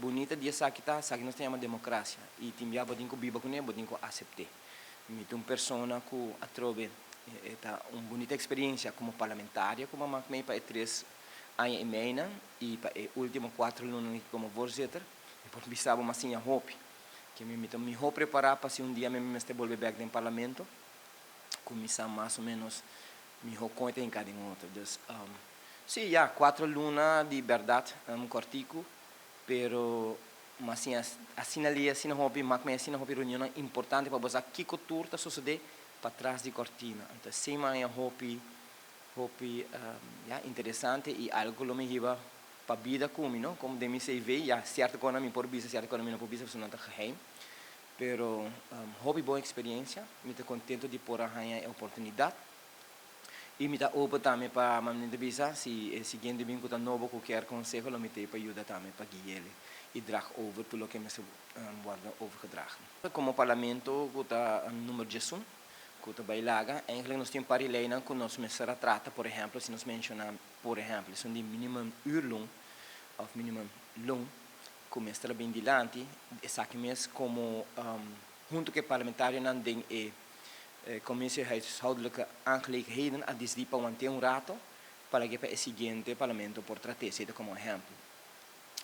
Bunita di esaki ta, esaki nos ta yama democracia y tin bia bo tin cu biba cune, bo tin cu acepte. Mi ta un persona cu atrobe e ta un bunita experiencia como parlamentario cu mi a mak mei pa e 3 aña y meinan y pa e ultimo 4 lunanan aki como voorzitter. Mi por bisa bo m'a siña hopi. Cu mi ta miho prepara pa si un dia mi mester bolbe bek den parlamento, cuminsa mas o menos miho con ta den otro. Dus, si, ja, 4 luna di berdad, cortico, pero mas asina, asina ali, asina hopi, mak mi asina hopi reunion importante pa bo sa kico tur ta sucede patras di cortina. Anto, si, m'a hopi, hopi, ja, interesante y algo lo mi hiba pa bida cu mi, no? Como den mi CV, ja, cierto cos mi por bisa, cierto cos mi no por bisa, pasobra nan ta geheim. Pero hopi bon experiencia, mi ta contento di por haya e oportunidad. Y mi ta open tambe pa mi bisa, si e siguiente bin cu ta nobo cu kier conseho, lo mi t'ey pa yuda tambe pa guia y draag over tur loke mester worden overgedragen. Como parlamento cu ta number 11, cu ta bay laga, eigenlijk nos tin un par di leynan cu nos mester trata. Por ehempel, si nos menciona, por ehempel, esun di minimum uurloon of minimum loon, cu mester bin dilanti, esaki mes como hunto cu e parlamentarionan den e Commissie Huishoudelijke Aangelegenheden a dicidi pa wanta un rato pa cu e siguiente parlamento por trata, esey como ehempel.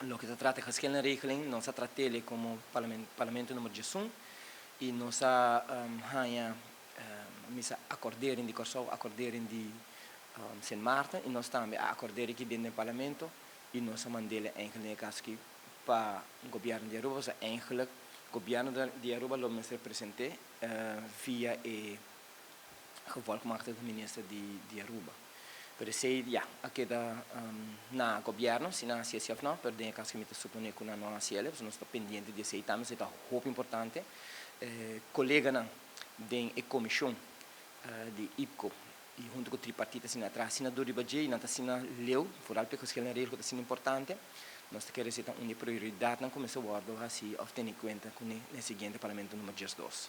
Loke ta trata geschillenregeling, nos a trat'e como parlamento number 11 y nos a haya misa acordering di Corsou, acordering di Sint Maarten y nos tambe a acorderen aki den parlamento y nos a mand'e eigenlijk caso aki pa gobierno di Aruba, so eigenlijk gobierno di Aruba lo mester presenta via e gevolmachtigde minister di Aruba. Pero esey, ja, a keda na gobierno, si nan haci of no, pero den caso cu mi ta supone cu nan no haci, nos ta pendiente di esey tambe, ta hopi importante. Coleganan den e comision di IPCO y hunto cu tripartite asina atras, asina duro riba dje, nan ta asina leu, vooral pa geschillenregeling, cu ta asina importante. Nos ta kere ta un di prioridadnan cu mester wordo haci of tene cuenta cu e siguiente parlamento number 12.